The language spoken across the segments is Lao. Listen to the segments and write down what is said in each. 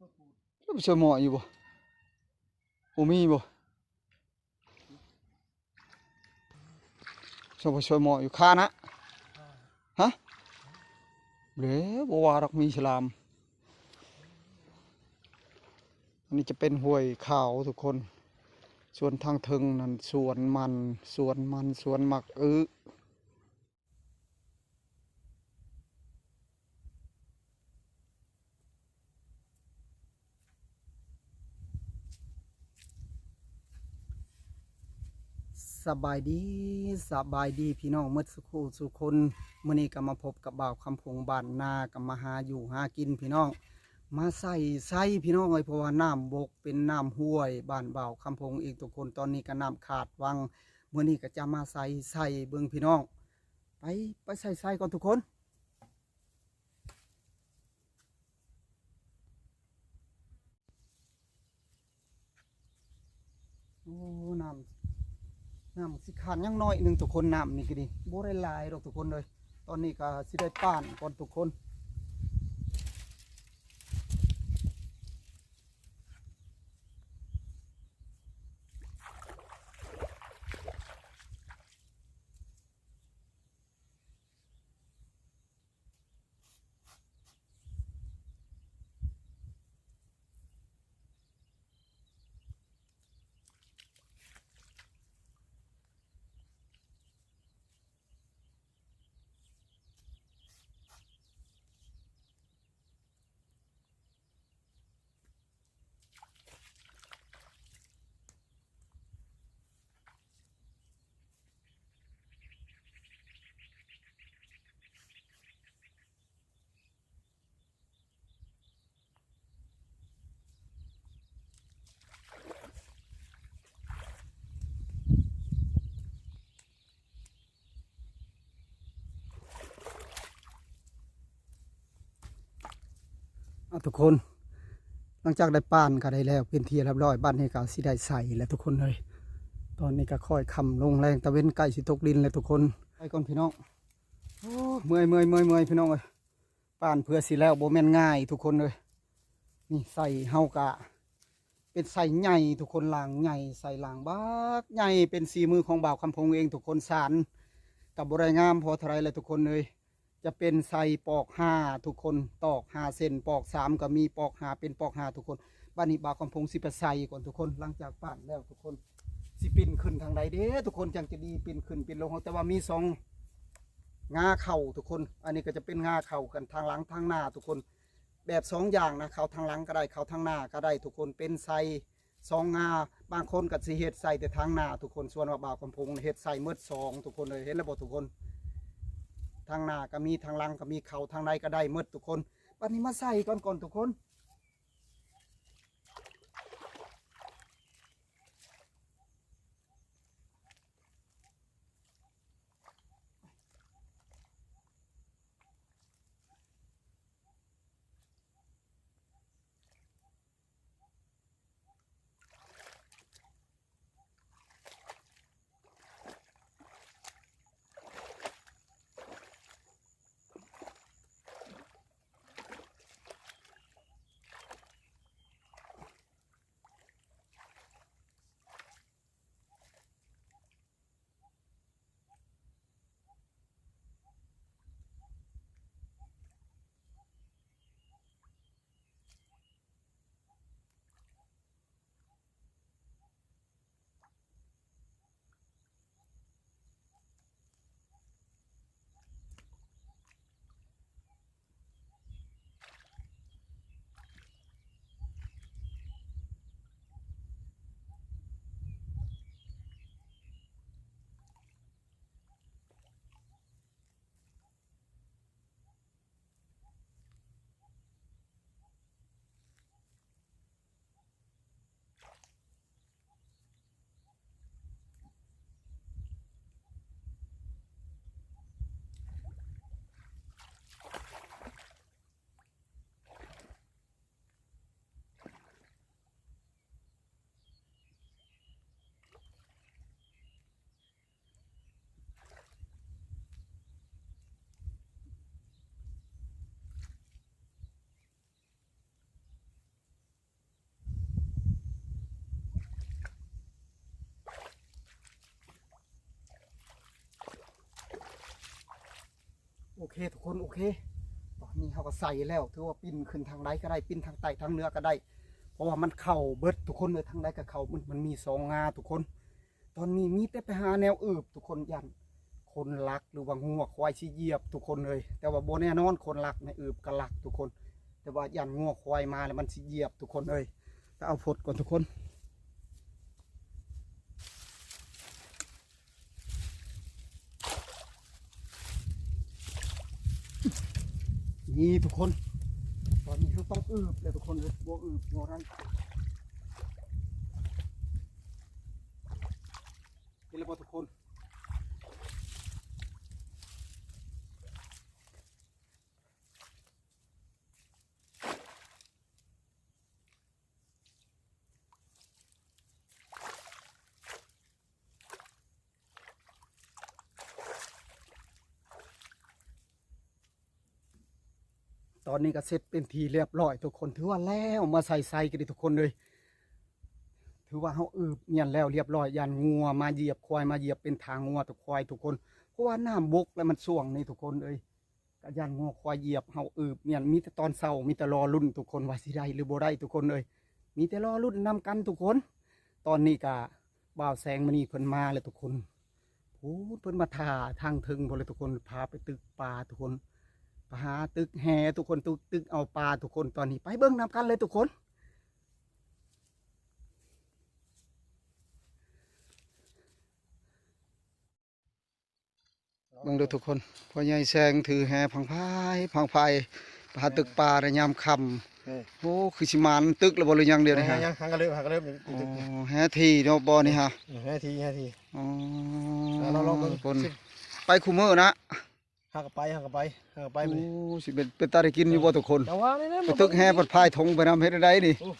ໄປຊ່ວຍໝໍຢູ່ບໍ່? ບໍ່ມີບໍ່? ຊ່ວຍ ໄປຊ່ວຍໝໍຢູ່ຄານະ? ຮະ? ເດ້ ບໍ່ວ່າດອກ ມີສະຫຼາມ. ອັນນີ້ຈະເປັນຫ້ວຍຂາວທຸກຄົນ. ສ່ວນທາງເທິງນັ້ນສວນມັນ, ສວນມັນ, ສວນໝາກອຶ. ສະບາຍດີ, ສະບາຍດີພີ່ນ້ອງໝົດສູ່ຄູ່ສູ່ຄົນ. ມື້ນີ້ກໍມາພົບກັບບ່າວຄຳພົງບ້ານນາ, ກໍມາຫາຢູ່ຫາກິນພີ່ນ້ອງ, ມາໃສ່ໄຊພີ່ນ້ອງເອີຍ, ເພາະວ່ານ້ຳບົກເປັນນ້ຳຫ້ວຍບ້ານບ່າວຄຳພົງອີກທຸກຄົນ. ຕອນນີ້ກໍນ້ຳຂາດວັງ, ມື້ນີ້ກໍຈະມາໃສ່ໄຊເບິ່ງພີ່ນ້ອງ. ໄປ ໄປໃສ່ໄຊກ່ອນທຸກຄົນ. ໂອ້ ນ້ຳ ນ້ຳຊິຂັງຍັງໜ້ອຍໜຶ່ງທຸກຄົນ, ນ້ຳນີ້ກໍດີ ບໍ່ໄດ້ຫຼາຍດອກທຸກຄົນເອີຍ. ຕອນນີ້ກໍຊິໄດ້ປ້ານກ່ອນທຸກຄົນ. ເອົາທຸກຄົນ, ຫຼັງຈາກໄດ້ປ້ານກໍໄດ້ແລ້ວເປັນທີ່ຮຽບຮ້ອຍ, ບັດນີ້ກໍຊິໄດ້ໃສ່ແລ້ວທຸກຄົນເອີຍ. ຕອນນີ້ກໍຄ່ອຍຄ່ຳລົງແລ້ງ, ຕາເວັນໃກ້ຊິຕົກດິນແລ້ວທຸກຄົນ. ໄປກ່ອນພີ່ນ້ອງ. ໂອ້ ເມື່ອຍ ເມື່ອຍ ເມື່ອຍ ເມື່ອຍ ພີ່ນ້ອງເອີຍ. ປ້ານເພື່ອຊິແລ້ວບໍ່ແມ່ນງ່າຍທຸກຄົນເອີຍ. ນີ້ໄຊເຮົາກະເປັນໄຊໃຫຍ່ທຸກຄົນ, ລາງໃຫຍ່, ໄຊລາງບັກໃຫຍ່, ເປັນສີມືຂອງບ່າວຄຳພົງເອງທຸກຄົນ. ສານກໍບໍ່ໄດ້ງາມພໍເທົ່າໃດແຫຼະທຸກຄົນເອີຍ. ຈະເປັນໄຊປອກຫ້າທຸກຄົນ, ຕອກຫ້າເສັ້ນ, ປອກສາມກໍມີ, ປອກຫ້າ ເປັນປອກຫ້າທຸກຄົນ. ບັດນີ້ບ່າວຄຳພົງຊິໄປໃສ່ກ່ອນທຸກຄົນ. ຫຼັງຈາກປ້ານແລ້ວທຸກຄົນ ຊິປິ່ນຂຶ້ນທາງໃດເດ້ທຸກຄົນ ຈັ່ງຈະດີ, ປິ່ນຂຶ້ນປິ່ນລົງ. ແຕ່ວ່າມີສອງ ງາເຂົ້າທຸກຄົນ. ອັນນີ້ກໍຈະເປັນງາເຂົ້າກັນທາງຫຼັງທາງໜ້າທຸກຄົນ, ແບບສອງຢ່າງນະ, ເຂົ້າທາງຫຼັງກໍໄດ້ ເຂົ້າທາງໜ້າກໍໄດ້ທຸກຄົນ, ເປັນໃສ່ສອງງາ. ບາງຄົນກໍຊິເຮັດໃສ່ແຕ່ທາງໜ້າທຸກຄົນ, ສ່ວນວ່າບ່າວຄຳພົງເຮັດໃສ່ໝົດສອງທຸກຄົນເອີຍ. ເຫັນແລ້ວບໍ່ທຸກຄົນ? ທາງໜ້າກໍມີ, ທາງຫຼັງກໍມີ, ເຂົ້າທາງໃດກໍໄດ້ໝົດທຸກຄົນ. ບັດນີ້ມາໃສ່ກ່ອນກ່ອນທຸກຄົນ. ໂ ເຄທຸກຄົນ ໂອເຄ ຕອນນີ້ເຮົາກໍໃສ່ແລ້ວ ຖືວ່າປິ່ນຂຶ້ນທາງໃດກໍໄດ້ ປິ່ນທາງໃຕ້ທາງເໜືອກໍໄດ້ ເພາະວ່າມັນເຂົ້າເບິດທຸກຄົນເອີຍ ທາງໃດກໍເຂົ້າ ມັນ ມັນມີສອງງາທຸກຄົນ. ຕອນນີ້ມີແຕ່ໄປຫາແນວອືບທຸກຄົນ ຢ້ານຄົນລັກ ຫຼືວ່າງົວຄວາຍຊິຢຽບທຸກຄົນເອີຍ ແຕ່ວ່າບໍ່ແນ່ນອນ ຄົນລັກໃນອືບກໍລັກທຸກຄົນ ແຕ່ວ່າຢ້ານງົວຄວາຍມາແລ້ວມັນຊິຢຽບທຸກຄົນເອີຍ. ໄປເອົາຟົດກ່ອນທຸກຄົນ. ນີ້ທຸກຄົນ ຕອນນີ້ເຮົາຕ້ອງອືບແລ້ວທຸກຄົນເອີຍ ບໍ່ອືບບໍ່ໄດ້ ເຫັນແລ້ວບໍ່ທຸກຄົນ? ຕອນນີ້ກໍເສັດເປັນທີ່ລຽບຮ້ອຍທຸກຄົນ ຖືວ່າແລ້ວ ມາໃສ່ໄຊກໍດີທຸກຄົນເອີຍ ຖືວ່າເຮົາອືບມ້ຽນແລ້ວລຽບຮ້ອຍ ຢ້ານງົວມາຢຽບ ຄວາຍມາຢຽບ ເປັນທາງງົວຕະຄວາຍທຸກຄົນ ເພາະວ່ານ້ຳບົກແລ້ວມັນຊ່ວງນີ້ທຸກຄົນເອີຍ. ກະຢ້ານງົວຄວາຍຢຽບເຮົາອືບມ້ຽນ ມີແຕ່ຕອນເຊົ້າ ມີແຕ່ລໍລຸ້ນທຸກຄົນວ່າຊິໄດ້ຫຼືບໍ່ໄດ້ທຸກຄົນເອີຍ ມີແຕ່ລໍລຸ້ນນຳກັນທຸກຄົນ. ຕອນນີ້ກະບ່າວແສງມະນີເພິ່ນມາແລ້ວທຸກຄົນ ພຸ້ນເພິ່ນມາຖ້າທາງເທິງພຸ້ນແລ້ວທຸກຄົນ ພາໄປຕຶກປາທຸກຄົນ ໄປຫາຕຶກແຫທຸກຄົນ ຕຶກ ຕຶກເອົາປາທຸກຄົນ. ຕອນນີ້ໄປເບິ່ງນຳກັນເລີຍທຸກຄົນ. ເບິ່ງດູທຸກຄົນ ພໍ່ໃຫຍ່ແສງຖືແຫພັງພາຍ ພັງພາຍ ໄປຫາຕຶກປາໃນຍາມຄ່ຳ. ເອີ ໂອ້ ຄືຊິໝານຕຶກແລ້ວບໍ່ ຫຼືຍັງດຽວນີ້ຫາ? ຍັງ ຫາກະເລີບ ຫາກະເລີບ ອໍ ແຫຖີ່ເນາະ ບໍ່ນີ້ຫາ? ເອີ ແຫຖີ່ ແຫຖີ່. ອໍ ລອງ ລອງເບິ່ງ ໄປຄູ່ມື້ນະ. ຫາກະໄປ ຫາກະໄປ ຫາກະໄປ. ໂອ້ ຊິເປັນ ເປັນຕາໄດ້ກິນຢູ່ບໍ່ທຸກຄົນ? ແຕ່ວ່ານີ້ນະ ໄປຕຶກແຫ ບັດພາຍຖົງໄປນຳ ເຮັດແນວໃດນີ້? ໂອ້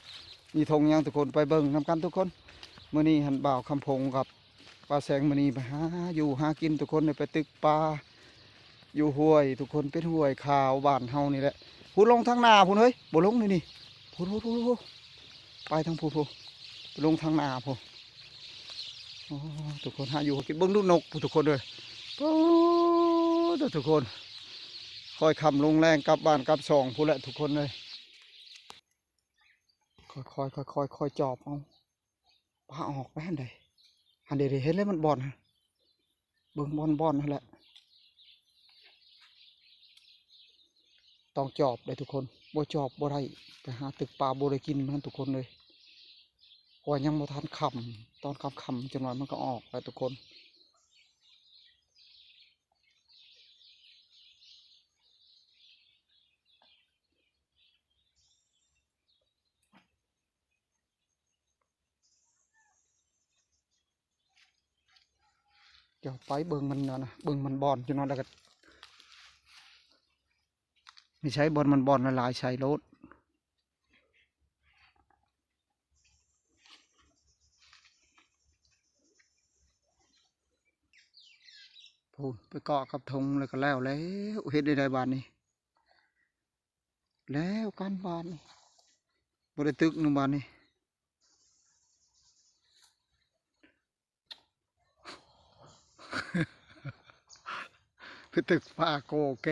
ມີຖົງຍັງທຸກຄົນ ໄປເບິ່ງນຳກັນທຸກຄົນ. ມື້ນີ້ຫັ້ນບ່າວຄຳພົງກັບ ປາແສງມະນີໄປຫາຢູ່ຫາກິນທຸກຄົນ ໄດ້ໄປຕຶກປາຢູ່ຫ້ວຍທຸກຄົນ ເປັນຫ້ວຍຂາວບ້ານເຮົານີ້ແຫຼະ. ພຸ້ນລົງທາງໜ້າພຸ້ນເຮີ້ຍ ບໍ່ລົງນີ້ນີ້ ພຸ້ນໆ ໄປທາງພຸ້ນ ໄປລົງທາງໜ້າພຸ້ນ. ໂອ້ ທຸກຄົນ ຫາຢູ່ຫາກິນ ເບິ່ງດູນົກພຸ້ນທຸກຄົນເອີຍ. ໂອ້ ທຸກຄົນ ຄ່ອຍຄ່ຳລົງແລງ ກັບບ້ານກັບຊ່ອງພຸ້ນແຫຼະທຸກຄົນເອີຍ. ຄ່ອຍໆ ຄ່ອຍໆ ຄ່ອຍຈອບເອົາ ປາອອກໄປຫັ້ນໃດ ຫັ້ນເດ ເຫັນແລ້ວມັນບ່ອນຫັ້ນ ເບິ່ງບ່ອນ ບ່ອນຫັ້ນແຫຼະ ຕ້ອງຈອບເດ້ທຸກຄົນ ບໍ່ຈອບບໍ່ໄດ້ ໄປຫາຕຶກປາບໍ່ໄດ້ກິນມັນທຸກຄົນເອີຍ ເພາະວ່າຍັງບໍ່ທັນຄ່ຳ ຕອນຄ່ຳໆ ຈັກໜ້ອຍມັນກໍອອກແລ້ວທຸກຄົນ. ດຽວໄປເບິ່ງມັນນະ ເບິ່ງມັນບ່ອນ ຈັກໜ້ອຍແລ້ວກໍ ມີໃຊ້ບ່ອນມັນບ່ອນຫຼາຍໆ ໃສ່ໂລດ. ພຸ້ນ ໄປເກາະກັບຖົງແລ້ວກໍແລ້ວແລ້ວ ເຮັດໄດ້ໃດບາດນີ້? ແລ້ວກັນບາດນີ້ ບໍ່ໄດ້ຕຶກນຳບາດນີ້ ໄປຕຶກປາໂກເກ.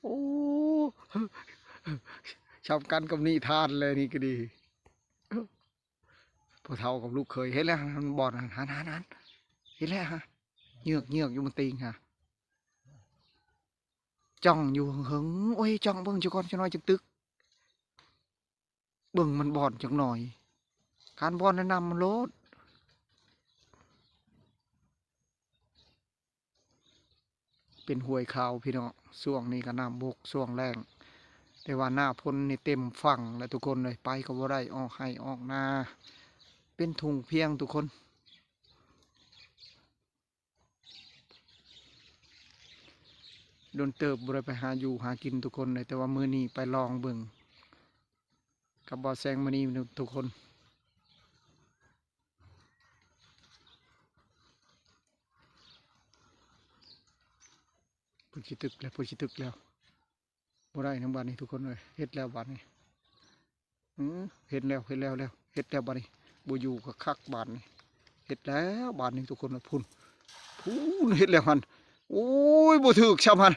ໂອ້ ຊ່ຳກັນກັບນິທານແລະນີ້ກໍດີ. ພໍ່ເຖົ້າກັບລູກເຂີຍ ເຫັນແລ້ວຫັ້ນ ບ່ອນຫັ້ນ ຫັ້ນ ຫັ້ນ ເຫັນແລ້ວຫັ້ນ ເຍືອກໆ ຢູ່ມັນຕີງຫັ້ນ ຈ້ອງຢູ່ເຫິງໆ. ໂອ້ຍ ຈ້ອງເບິ່ງຈັກກ່ອນ ຈັກໜ້ອຍຈັ່ງຕຶກ ເບິ່ງມັນບ່ອນຈັກໜ້ອຍ ການບ່ອນແນະນຳໂລດ. ເປັນຫ້ວຍຂາວພີ່ນ້ອງ ຊ່ວງນີ້ກໍນ້ຳບົກ ຊ່ວງແລ້ງ ແຕ່ວ່າໜ້າຝົນນີ້ເຕັມຝັ່ງແລ້ວທຸກຄົນເອີຍ ໄປກໍບໍ່ໄດ້ ອອກໄຮ່ອອກນາ ເປັນທຸ່ງພຽງທຸກຄົນ. ດົນເຕີບບໍ່ໄດ້ໄປຫາຢູ່ຫາກິນທຸກຄົນເອີຍ ແຕ່ວ່າມື້ນີ້ໄປລອງເບິ່ງກັບບ່າວແສງມະນີທຸກຄົນ. ພຸ້ນຊິຕຶກແລ້ວ ພຸ້ນຊິຕຶກແລ້ວ ບໍ່ໄດ້ນຳບາດນີ້ທຸກຄົນເອີຍ ເຮັດແລ້ວບາດນີ້. ອື ເຫັນແລ້ວ ເຫັນແລ້ວ ແລ້ວ ເຮັດແລ້ວບາດນີ້ ບໍ່ຢູ່ກໍຄັກບາດນີ້ ເຮັດແລ້ວບາດນີ້ທຸກຄົນ. ພຸ້ນ ພຸ້ນເຮັດແລ້ວຫັ້ນ. ໂອ້ຍ ບໍ່ຖືກຊ້ຳຫັ້ນ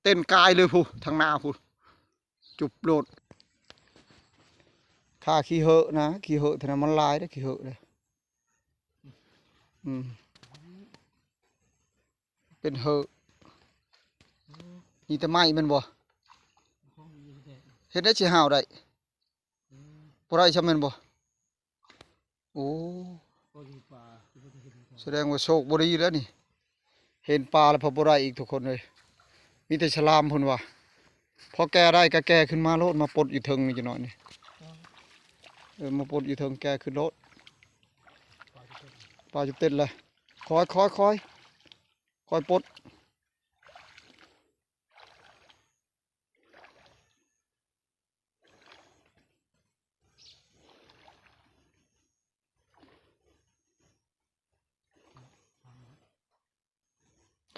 ເຕັ້ນກາຍເລີຍພຸ້ນ ທາງໜ້າພຸ້ນ ຈຸບໂລດ. ຖ້າຂີ້ເຫີນະ ຂີ້ເຫີນະ ມັນຫຼາຍເດ້ ຂີ້ເຫີເດ້. ອືມ ເປັນເຫີ ມີແຕ່ໄມ້ແມ່ນບໍ່? ເຮັດໄດ້ຊິຫາວໄດ້ ບໍ່ໄດ້ຊ້ຳແມ່ນບໍ່? ໂອ້ ສະແດງວ່າໂຊກບໍ່ດີແລ້ວນີ້ ເຫັນປາແລ້ວພັດບໍ່ໄດ້ອີກທຸກຄົນເອີຍ. ມີແຕ່ສະຫຼາມເພິ່ນວ່າ ພໍແກ່ໄດ້ກໍແກ່ຂຶ້ນມາໂລດ ມາປົດຢູ່ເທິງນີ້ຈັກໜ້ອຍນີ້. ເອີ ມາປົດຢູ່ເທິງ ແກ່ຂຶ້ນໂລດ. ປາຈະເຕັດແລ້ວ. ຄ່ອຍໆ ຄ່ອຍໆ ຄ່ອຍປົດ.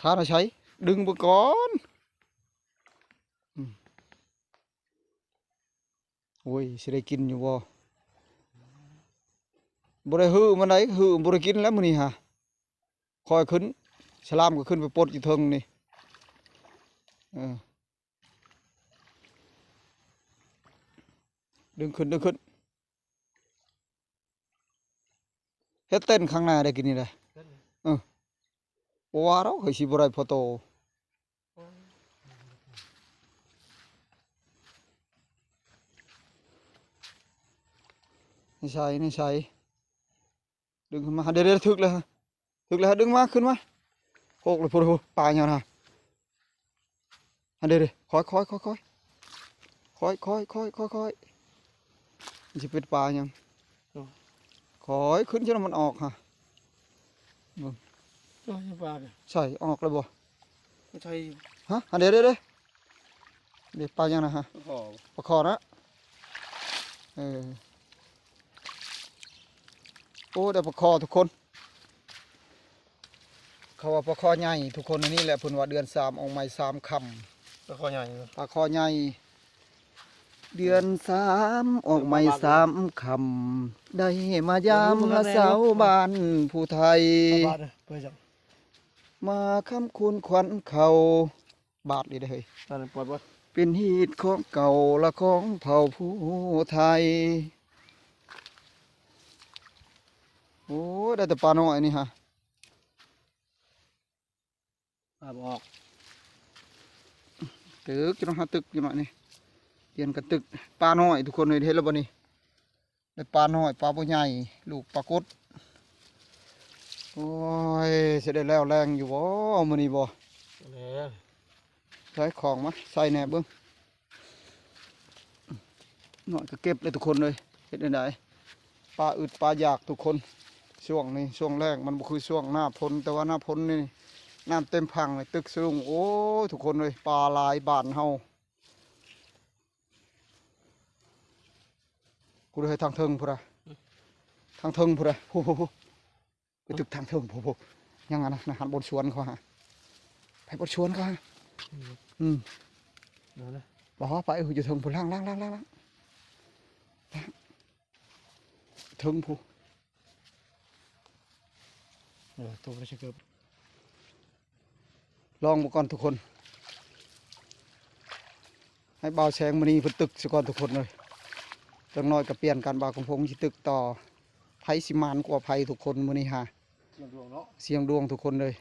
ຄານເອົາໃສ ດຶງເບິ່ງກ່ອນ. ອືມ ໂອ້ຍ ຊິໄດ້ກິນຢູ່ບໍ່? ບໍ່ໄດ້ຮືມັນໃດ ຮືບໍ່ໄດ້ກິນແລ້ວມື້ນີ້ຫາ. ຄ່ອຍຂຶ້ນ ສະຫຼາມກໍຂຶ້ນໄປປົດຢູ່ເທິງນີ້. ເອີ ດຶງຂຶ້ນ ດຶງຂຶ້ນ. ເຮັດເຕັ້ນຂ້າງໜ້າໄດ້ກິນນີ້ໄດ໋. ເອີ ບໍ່ວ່າດອກ ເຮີ້ຍ ຊິບໍ່ໄດ້ພໍໂຕ. ໃນໃສ ໃນໃສ ດຶງຂຶ້ນມາ. ເດ ເດ ຖືກແລ້ວ ຖືກແລ້ວ ດຶງມາ ຂຶ້ນມາ. ໂຄກເລີຍພຸ້ນ ປາຫຍັງນະ. ອັນເດ ເດ ຄ່ອຍໆ ຄ່ອຍໆ ຄ່ອຍໆ ຄ່ອຍໆ ຄ່ອຍໆ ມັນຊິເປັນປາຫຍັງ. ໂອ້ ຄ່ອຍຂຶ້ນ ຈົນມັນອອກຫາ. ເບິ່ງ ໂອ້ຍ ປາເດ ໃສ່ອອກແລ້ວບໍ່? ໃສ່ ຮະ ອັນເດ ເດ ເດ ເດ ປາຫຍັງນະຫະ? ປາຄໍ່ ປາຄໍ່ນະ. ເອີ ໂອ້ ໄດ້ປາຄໍ່ທຸກຄົນ. ເຂົາວ່າປາຄໍ່ໃຫຍ່ທຸກຄົນ ອັນນີ້ແຫຼະເພິ່ນວ່າເດືອນສາມອອກໃໝ່ສາມຄ່ຳ. ປາຄໍ່ໃຫຍ່ ປາຄໍ່ໃຫຍ່ ເດືອນສາມອອກໃໝ່ສາມຄ່ຳ ໄດ້ມາຢາມລະຊາວບ້ານຜູ້ໄທ ມາຄ້ຳຄູນຂວັນເຂົາ. ບາດນີ້ເດ້ເຮີ້ຍ ເປັນຮີດຂອງເກົ່າລະຂອງເຜົ່າຜູ້ໄທ. ໂອ້ຍ ໄດ້ແຕ່ປານ້ອຍນີ້ຫາ. ອາ ບໍ່ອອກ ຕຶກ ຈະຕ້ອງຫາຕຶກຢູ່ໜ້ອຍນີ້ ປ່ຽນກັນຕຶກ. ປານ້ອຍທຸກຄົນເອີຍ ເຫັນແລ້ວບໍ່ນີ້? ໄດ້ປານ້ອຍ ປາບໍ່ໃຫຍ່ ລູກປາກົດ. ໂອ້ຍ ຊິໄດ້ແລ້ວແລງຢູ່ບໍ່ມື້ນີ້ບໍ່? ແລ້ວ ໃສ່ຂອງມາໃສ່ແດ່ເບິ່ງ. ນ້ອຍກໍເກັບເລີຍທຸກຄົນເອີຍ ເຮັດແນວໃດ? ປາອຶດປາຢາກທຸກຄົນ. ຊ່ວງນີ້ຊ່ວງແລ້ງ ມັນບໍ່ຄືຊ່ວງໜ້າຝົນ ແຕ່ວ່າໜ້າຝົນນີ້ນ້ຳເຕັມພັງເລີຍ ຕຶກສະດຸ້ງ. ໂອ້ຍ ທຸກຄົນເອີຍ ປາຫຼາຍບ້ານເຮົາ. ພຸ້ນເຮີ້ຍ ທາງເທິງພຸ້ນນະ ທາງເທິງພຸ້ນນະ ພຸ້ນໆ ໄປຕຶກທາງເທິງພຸ້ນໆ. ຍັງອັນນັ້ນ ຫັ້ນບ່ອນສວນເຂົາຫາ ໄປບ່ອນສວນເຂົາຫາ. ອືມ ບໍ່ ໄປຢູ່ເທິງພຸ້ນ ລ້າງໆ ລ້າງໆ ລ້າງ ເທິງພຸ້ນ. ເອີ ໂຕບໍ່ໄດ້ໃສ່ເກີບ. ລອງເບິ່ງກ່ອນທຸກຄົນ ໃຫ້ບ່າວແສງມະນີເພິ່ນຕຶກຊະກ່ອນທຸກຄົນເອີຍ. ຈັກໜ້ອຍກໍປ່ຽນກັນ ບ່າວຄຳພົງຊິຕຶກຕໍ່ ໃຜຊິໝານກວ່າໃຜທຸກຄົນມື້ນີ້ຫາ. ສ່ຽງດວງເນາະ ສ່ຽງດວງທຸກຄົນເອີຍ.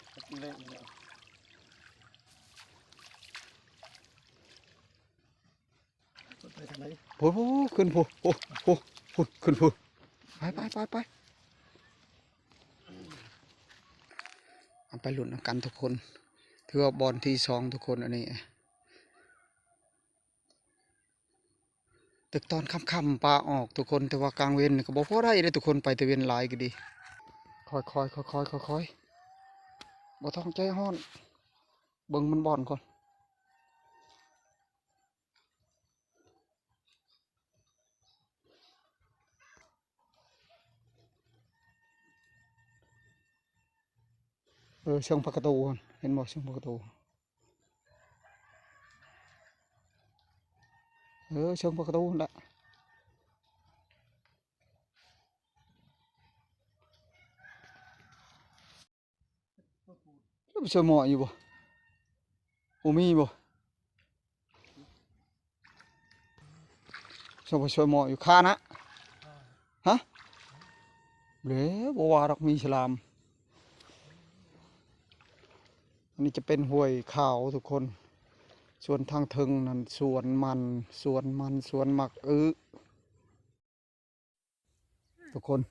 ໄປທາງໃດ? ພຸ້ນໆ ຂຶ້ນພຸ້ນ ພຸ້ນໆ ຂຶ້ນພຸ້ນ. ໄປໆໆໆ ເອົາໄປລຸ້ນນຳກັນທຸກຄົນ. ຖືວ່າບ່ອນທີສອງທຸກຄົນ ອັນນີ້ ຕຶກຕອນຄ່ຳໆ ປາອອກທຸກຄົນ ແຕ່ວ່າກາງເວັນກໍບໍ່ພໍໄດ້ເດ້ທຸກຄົນ ໄປແຕ່ເວັນຫຼາຍກໍດີ. ຄ່ອຍໆ ຄ່ອຍໆ ຄ່ອຍໆ ບໍ່ຕ້ອງໃຈຮ້ອນ ເບິ່ງມັນບ່ອນກ່ອນ. ເອີ ເຊິ່ງປາກະຕູຫັ້ນ ເຫັນບໍ່ ເຊິ່ງປາກະຕູ. ເອີ ເຊິ່ງປາກະຕູຫັ້ນແຫຼະ. ໂອ້ໂຫ ຊ່ວຍໝໍຢູ່ບໍ່? ບໍ່ມີບໍ່? ຊ່ວຍ ຊ່ວຍໝໍຢູ່ຄານະ? ຮະ? ແລ້ວບໍ່ວ່າດອກ ມີສະຫຼາມ. ອັນນີ້ຈະເປັນຫ້ວຍຂາວທຸກຄົນ. ສ່ວນທາງເທິງນັ້ນສວນມັນ, ສວນມັນ, ສວນໝາກອຶ. ທຸກຄົນ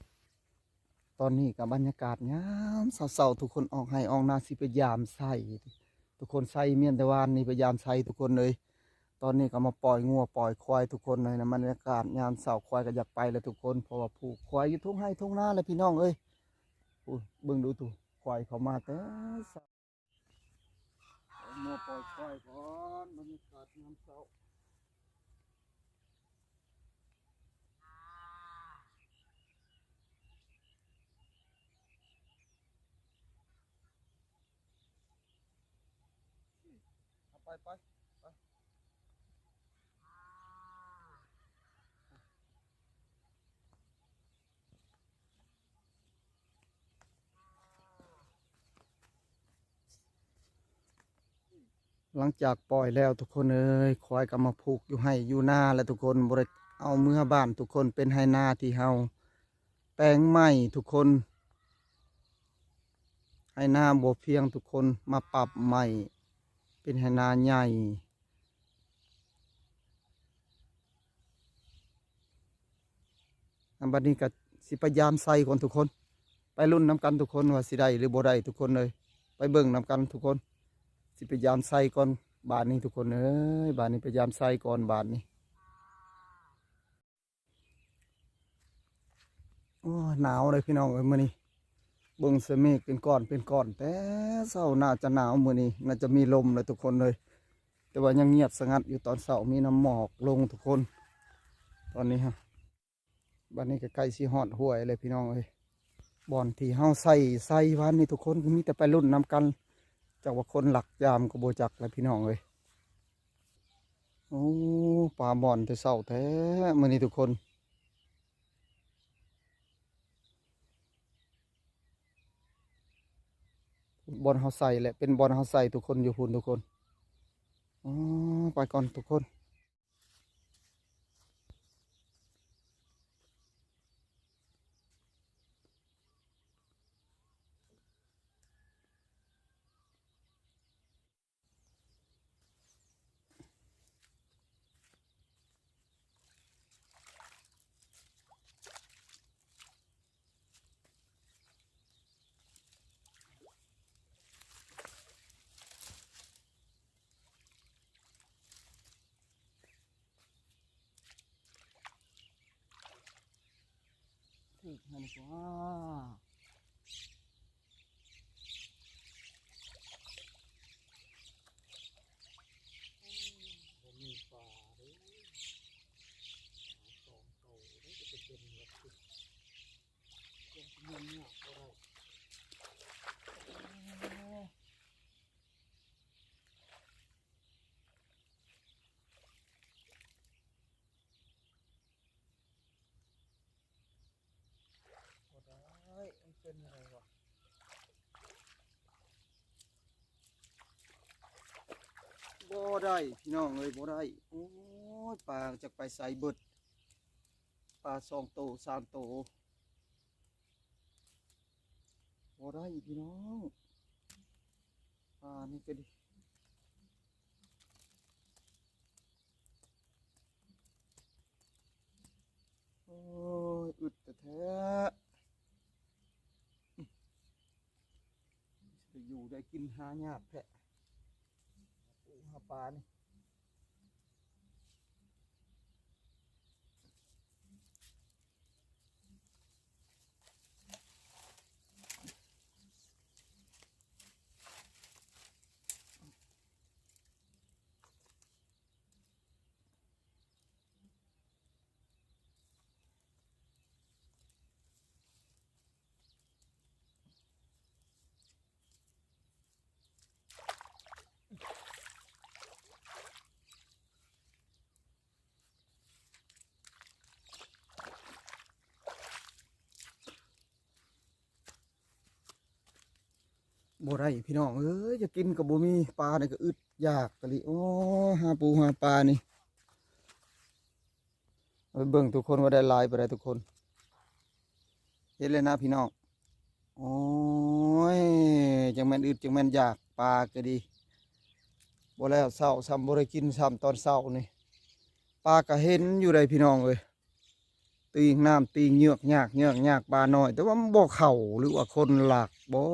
ຕອນນີ້ກໍບັນຍາກາດຍາມເຊົ້າໆ ທຸກຄົນອອກໄຮ່ອອກນາ ຊິໄປຢາມໄຊ ທຸກຄົນ. ໄຊມ້ຽນແຕ່ວານນີ້ ໄປຢາມໄຊ ທຸກຄົນເອີຍ. ຕອນນີ້ກໍມາປ່ອຍງົວປ່ອຍຄວາຍ ທຸກຄົນເອີຍນະ. ບັນຍາກາດຍາມເຊົ້າ ຄວາຍກໍຢາກໄປແລ້ວທຸກຄົນ ເພາະວ່າຜູກຄວາຍຢູ່ທົ່ງໄຮ່ທົ່ງນາແຫຼະ ພີ່ນ້ອງເອີຍ. ໂອ້ຍ ເບິ່ງດູທຸ ຄວາຍເຂົ້າມາແຕ່ເຊົ້າ. ເອົາງົວປ່ອຍຄວາຍກ່ອນ ບັນຍາກາດຍາມເຊົ້າ. ເອົາໄປ ໄປ ໄປ. ຫຼັງຈາກປ່ອຍແລ້ວທຸກຄົນເອີຍ ຄວາຍກໍມາຜູກຢູ່ໄຮ່ຢູ່ນາແລ້ວທຸກຄົນ. ບໍ່ໄດ້ເອົາເມືອບ້ານທຸກຄົນ ເປັນໄຮ່ນາທີ່ເຮົາແປງໃໝ່ທຸກຄົນ. ໄຮ່ນາບໍ່ພຽງທຸກຄົນ ມາປັບໃໝ່ ເປັນໄຮ່ນາໃຫຍ່. ອັນບັດນີ້ກໍຊິໄປຢາມໄຊກ່ອນທຸກຄົນ. ໄປລຸ້ນນຳກັນທຸກຄົນວ່າຊິໄດ້ຫຼືບໍ່ໄດ້ທຸກຄົນເອີຍ. ໄປເບິ່ງນຳກັນທຸກຄົນ. ຊິໄປຢາມໄຊກ່ອນບາດນີ້ທຸກຄົນເອີຍ. ບາດນີ້ໄປຢາມໄຊກ່ອນບາດນີ້. ໂອ້ຍ ໜາວເດ້ພີ່ນ້ອງເອີຍ ມື້ນີ້. ເບິ່ງໃສ່ເມກເປັນກ້ອນເປັນກ້ອນແຕ່ເຊົ້າ. ໜ້າຈະໜາວມື້ນີ້ ໜ້າຈະມີລົມເລີຍທຸກຄົນເອີຍ. ແຕ່ວ່າຍັງງຽບສະຫງັດຢູ່ ຕອນເຊົ້າມີນ້ຳໝອກລົງທຸກຄົນ. ຕອນນີ້ຮະ ບັດນີ້ກໍໃກ້ຊິຮອດຫ້ວຍແລ້ວພີ່ນ້ອງເອີຍ. ບ່ອນທີ່ເຮົາໃສ່ ໃສ່ວານນີ້ທຸກຄົນ ກໍມີແຕ່ໄປລຸ້ນນຳກັນ. ຈັກວ່າຄົນລັກຢາມກໍບໍ່ຈັກແຫຼະພີ່ນ້ອງເອີຍ. ໂອ້ ປາບ່ອນແຕ່ເຊົ້າແທ້ມື້ນີ້ທຸກຄົນ. ບ່ອນເຮົາໃສ່ແຫຼະ ເປັນບ່ອນເຮົາໃສ່ທຸກຄົນ ຢູ່ພຸ້ນທຸກຄົນ. ອໍ ໄປກ່ອນທຸກຄົນ. ຖືກຫັ້ນກວ່າ. ບໍ່ມີປາເດ້. ປາສອງໂຕເດ້ ຈະໄປເປັນແບບນີ້ ເປັນຍາກບໍ່ໄດ້. ບໍ່ໄດ້ ມັນເປັນຫຍັງວະ? ບໍ່ໄດ້ພີ່ນ້ອງເອີຍ ບໍ່ໄດ້. ໂອ້ຍ ປາຈັກໄປໃສເບິດ ປາສອງໂຕ ສາມໂຕ. ບໍ່ໄດ້ພີ່ນ້ອງ ປານີ້ກໍດີ. ໂອ້ຍ ອຶດແທ້ໆ ໄດ້ຢູ່ໄດ້ກິນຫາຍາກແທ້ ຫາປູຫາປານີ້. ໂ ບໍ່ໄດ້ພີ່ນ້ອງເອີຍ ຈະກິນກໍບໍ່ມີ ປານີ້ກໍອຶດຢາກອີ່ຫຼີ. ໂອ້ ຫາປູຫາປານີ້ ໄປເບິ່ງທຸກຄົນວ່າໄດ້ຫຼາຍປານໃດທຸກຄົນ. ເຫັນແລ້ວນະພີ່ນ້ອງ. ໂອ້ຍ ຈັ່ງແມ່ນອຶດຈັ່ງແມ່ນຢາກ ປາກໍດີ ບໍ່ແລ້ວເຊົ້າຊ້ຳ ບໍ່ໄດ້ກິນຊ້ຳຕອນເຊົ້ານີ້. ປາກໍເຫັນຢູ່ໃດ໋ພີ່ນ້ອງເອີຍ ຕີງນ້ຳຕີງເຍືອກຍາກເຍືອກຍາກ ປານ້ອຍ ແຕ່ວ່າມັນບໍ່ເຂົ້າ ຫຼືວ່າຄົນລັກບໍ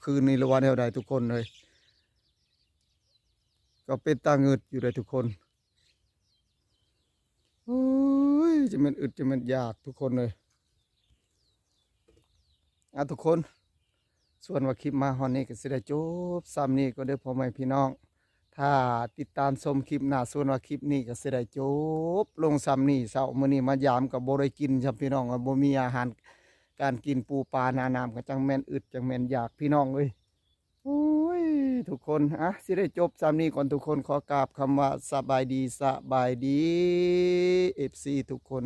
ຄືນນີ້ ຫຼືວ່າແນວໃດທຸກຄົນເອີຍ. ກໍເປັນຕາງຶດຢູ່ໃດ໋ທຸກຄົນ. ໂອ້ຍ ຈະແມ່ນອຶດຈະແມ່ນຢາກທຸກຄົນເອີຍ. ອ່າ ທຸກຄົນ ສ່ວນວ່າຄລິບມາຮອດນີ້ກໍຊິໄດ້ຈົບສ່ຳນີ້ກ່ອນເດີພໍ່ແມ່ພີ່ນ້ອງ. ຖ້າຕິດຕາມຊົມຄລິບໜ້າ ສ່ວນວ່າຄລິບນີ້ກໍຊິໄດ້ຈົບລົງສ່ຳນີ້. ເຊົ້າມື້ນີ້ມາຢາມກໍບໍ່ໄດ້ກິນຊ້ຳພີ່ນ້ອງ ບໍ່ມີອາຫານການກິນ ປູປາໜ້ານ້ຳ ກໍຈັ່ງແມ່ນອຶດຈັ່ງແມ່ນຢາກພີ່ນ້ອງເອີຍ. ໂອ້ຍ ທຸກຄົນ ອ່ະ ຊິໄດ້ຈົບສ່ຳນີ້ກ່ອນທຸກຄົນ. ຂໍກາບຄຳວ່າສະບາຍດີ ສະບາຍດີ ເອັຟຊີ ທຸກຄົນ.